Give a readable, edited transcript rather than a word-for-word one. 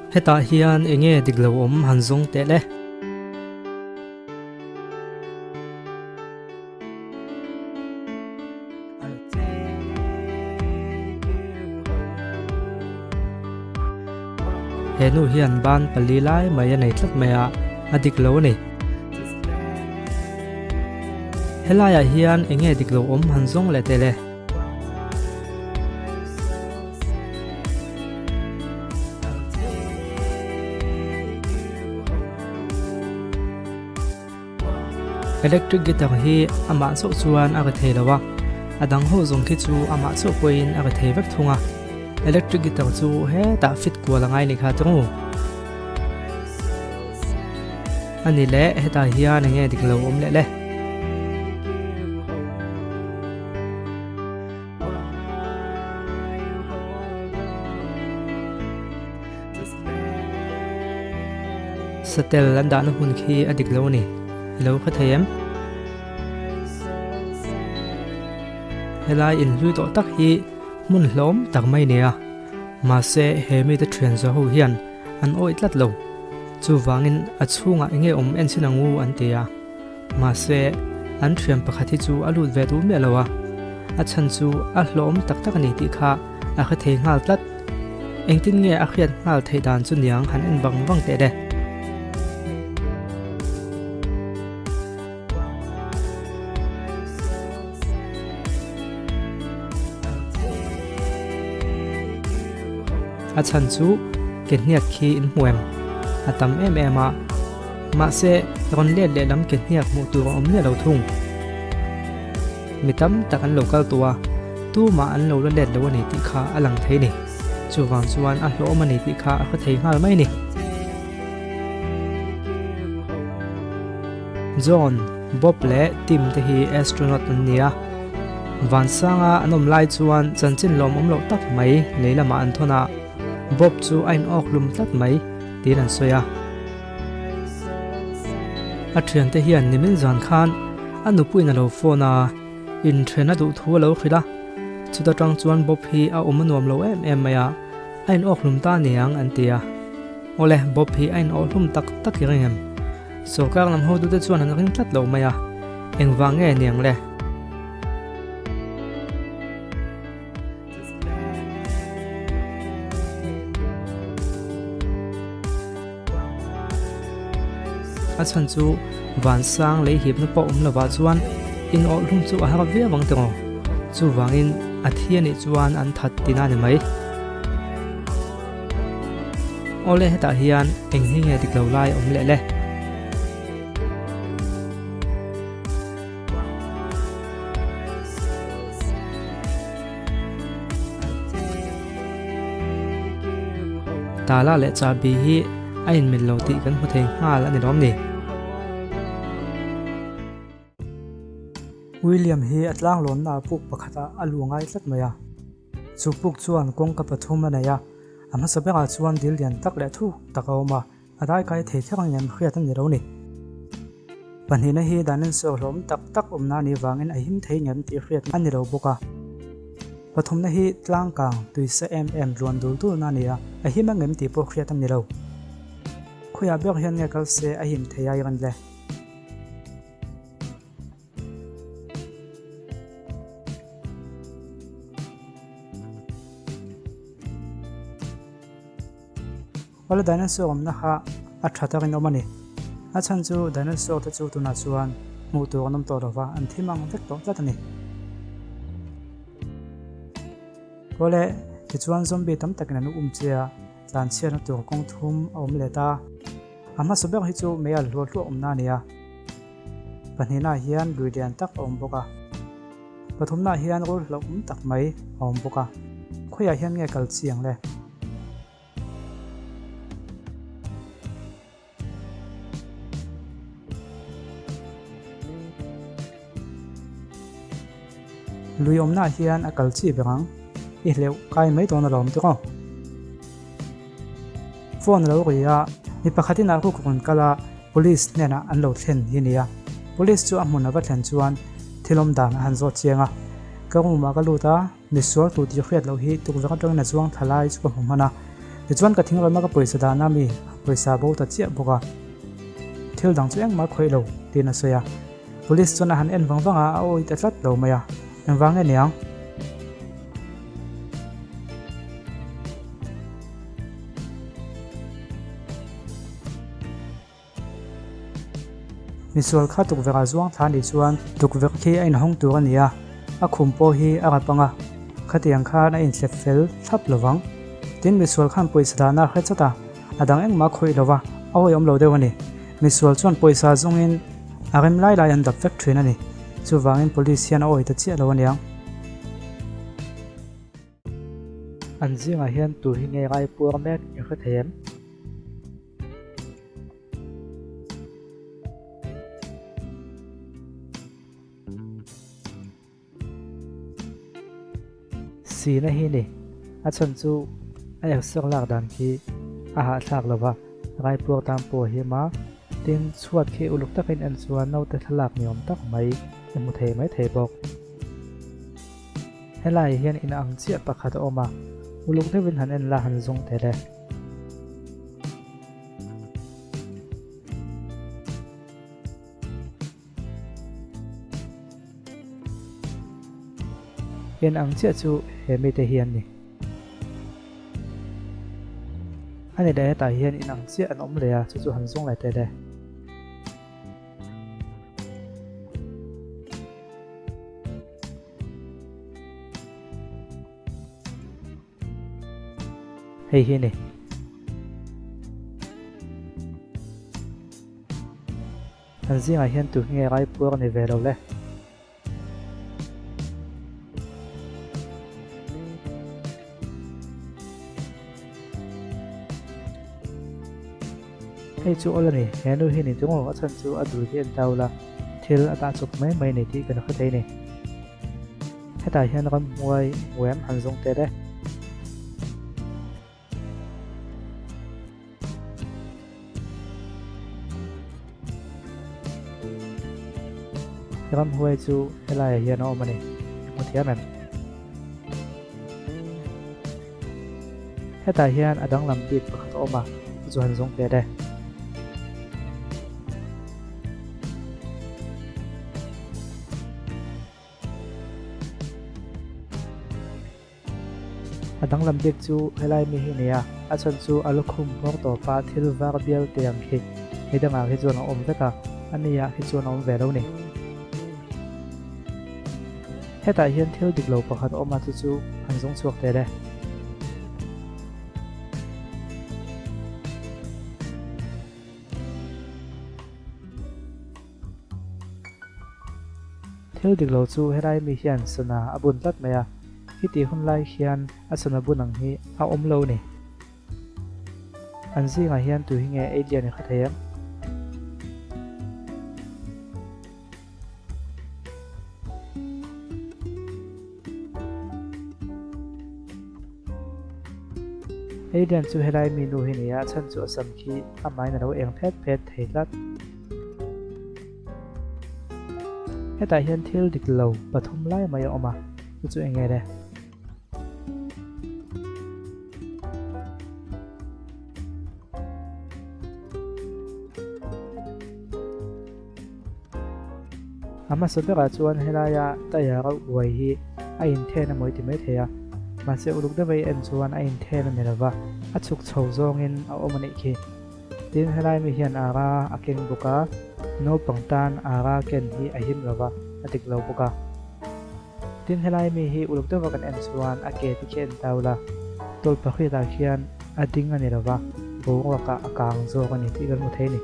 Hetah hian enge dik lo awm han zawng teh le. He nu hian ban pali lai mai a nei tlat mai a, a dik lo a ni. Helaiah hian enge dik lo awm han zawng leh teh le. Electric guitar hi amah chauh chuan a ri thei lo a, a dang ho zawng khi chu amah chauh pawhin a ri thei vek thung a. Electric guitar chu hetah fit kual a ngai ni kha tawng u. A ni leh hetah hian enge dik lo awm leh le. Satel an dahna hmun khi a dik lo a ni. I lo hre thei em? Helai inhlui tawh tak hi hmun hlawm tak mai nia. Mahse he mite thian zawh ho hian an awih tlat lo. Chuvangin a chhungah enge awm en chin ang u an ti a. Mahse an thian pakhat hi chu a lut ve duh miah lo a. A chhan chu a hlawm tak tak a ni tih kha a hre thei nghal tlat. Engtin nge a hriat nghal theih dan chu niang han en vang vang teh le. A chhan chu ke hniak khi in hmu em? A tam em em a. Mahse rawn let lehlam ke hniak hmuh tur a awm miah lo thung. Mi tam tak an lo kal tawh a, tumah an lo la let lo a ni tih kha a lang thei ni. Chuvang chuan a hlawhawm a ni tih kha a hre thei nghal mai a ni. John, Bob leh Tim te hi astronaut an ni a. Vansanga an awm lai chuan chanchin lawmawm loh tak mai lei lamah an thawn a, Bob chu a inawk hlum tlat mai tiin an sawi a. A thiante hian nimin zan khan a nupuiin a lo phone a, inthen a duh thu a lo hrilh a. Chuta tang chuan Bob hi a awm a nuam lo em em mai a, a inawk hlum ta niang an ti a. Awle, Bob hi a inawh hlum tak tak i ring em? Sorkar lam hotute chuan an ring tlat lo mai a, engvang nge niang le? A chhan chu vansang lei hipna pawh awm lovah chuan inawh hlum chu a har viau ang tiraw? Chuvangin a thi anih chuan an that tina a ni mai. Awle hetah hian eng hi nge dik lo lai awm leh le? Tala leh chahbi hi a inmil lo tih kan hmu thei nghal a ni lawm ni? William hi a tlanglawnna ah puk pakhatah a luh ngai tlat mai a. Chu puk chuan kawngka pathum a nei a, a hmasa berah chuan dil lian tak leh thuk tak a awm a. A daikai thei kher ang em hriat a ni lo ni. Pahnihna hi dinosaur hlawm tak tak awmna a nih vangin a him thei ngem tih hriat a ni lo bawk a. Pathumna hi tlangkang tuisa em em luan dul dulna a ni a, a him ang em tih pawh hriat a ni lo. Khawiah ber hian nge kal se a him thei ai rawn le? Awle dinosaur awmna kha a tha takin awm a ni. A chhan chu dinosaur te chu tunah chuan hmuh tur an awm tawh lova, an thi mang vek tawh tlat a ni. Awle tichuan zombie tam takin an um che a, tlanchhiatna tur kawng thum a awm leh ta. A hmasa ber hi chu mei al hluah hluah awmna a ni a. Pahnihnaah hian lui lian tak a awm bawk a. Pathumnaah hian rul hlauhawm tak mai a awm bawk a. Khawiah hian nge kal chiang le? Lui awmnaah hian a kal chi ber ang. I hleuh kai mai dawn alawm tiraw? Phone a lo ri a, mi pakhatin a ruk rawn kal a, police hnenah an lo thlen hi a ni a. Police chu a hmun a va thlen chuan thil awm dan a han zawt chiang a. Ka room ah ka lut a, misual tu tih hriat loh hi tukverh atangin a chuang thla lai chu ka hmu hman a. Tichuan ka thingrama ka pawisa dahna mi pawisa bo ta chiah bawk a, thil dang chu engmah khawih lo, tiin a sawi a. Police chuan a han en vang vang a, a awi ta tlat lo mai a, Engvang nge niang? Misual kha tukverh ah zuang thla nih chuan tukverh khi a inhawng tur a ni a, a khum pawh hi a rap ang a, khatiang khan a inthlep fel thlap lo vang. Tin, misual khan pawisa dahna a hre chawt a, a dang engmah a khawih lo va, a awihawm lo deuh a ni. Misual chuan pawisa zawngin a rem lai lai an dap vek thin a ni. Chuvangin police hian a awih ta chiah lo a niang. An zingah hian tu hi nge rai puar mek i hre thei em? Sina hi ni. A chhan chu a exer lak dan khi a hahthlak lo va, raipuar tan pawh a him a. Tin, chhuat khi uluk takin en chuan naute thlalak ni awm tak mai i hmu thei mai thei bawk. Helaiah hian in ang chiah pakhat a awm a, uluk deuhin han en la han zawng tel e. En ang chiah chu he mite hi an ni. A ni leh hetah hian in ang chiah an awm leh a, chu chu han zawng leh tel e. Hei hi a ni. An zingah hian tu hi nge raipuar a ni ve lo le? Hei chu awl a ni, he nu hi ni tung aw, a chhan chu a dul hi a dau la, thil a tah chawp mai mai ni tih kan hre thei ni. Hetah hian ramhnuai hmuam han zawng tel e. Ramhuai chu helaiah hian a awm a ni, i hmu thiam em? Hetah hian a danglam bik pakhat a awm a, chu chu han zawng tel e. A danglam bik chu helai mi hi a ni a, a chhan chu a lukhum hmawr tawpa thil var bial te ang khi midangah khi chuan a awm vek a, a niah khi chuan a awm ve lo ni. Hetah hian thil dik lo pakhat a awm a, chu chu han zawng chhuak tel e. Thil dik lo chu helai mi hian sana a bun tlat mai a, khiti hun lai hian a sana bun ang hi a awm lo ni. An zingah hian tu hi nge alien i hre thei em? Alien chu helai mi nu hi ni a, chhan chu a sam khi amahin a lo eng phet phet thei tlat. Hetah hian thil dik lo pathum lai mai a awm a, chu chu eng nge le? A hmasa berah chuan helaia tyre a uai hi a inthen emaw i ti mai thei a, mahse uluk deuh a i en chuan a inthen a ni lova, a chhuk chho zawngin a awm a nih khi. Tin, helai mi hian ara a keng bawk a, naupang tan ara ken hi a him lova, a dik lo bawk a. Tin, helai mi hi uluk deuha kan en chuan a ke te khi a en tau la, tawlhpahriatah khian a ding a ni lova, boruakah a kang zawk a ni tih kan hmu thei a ni.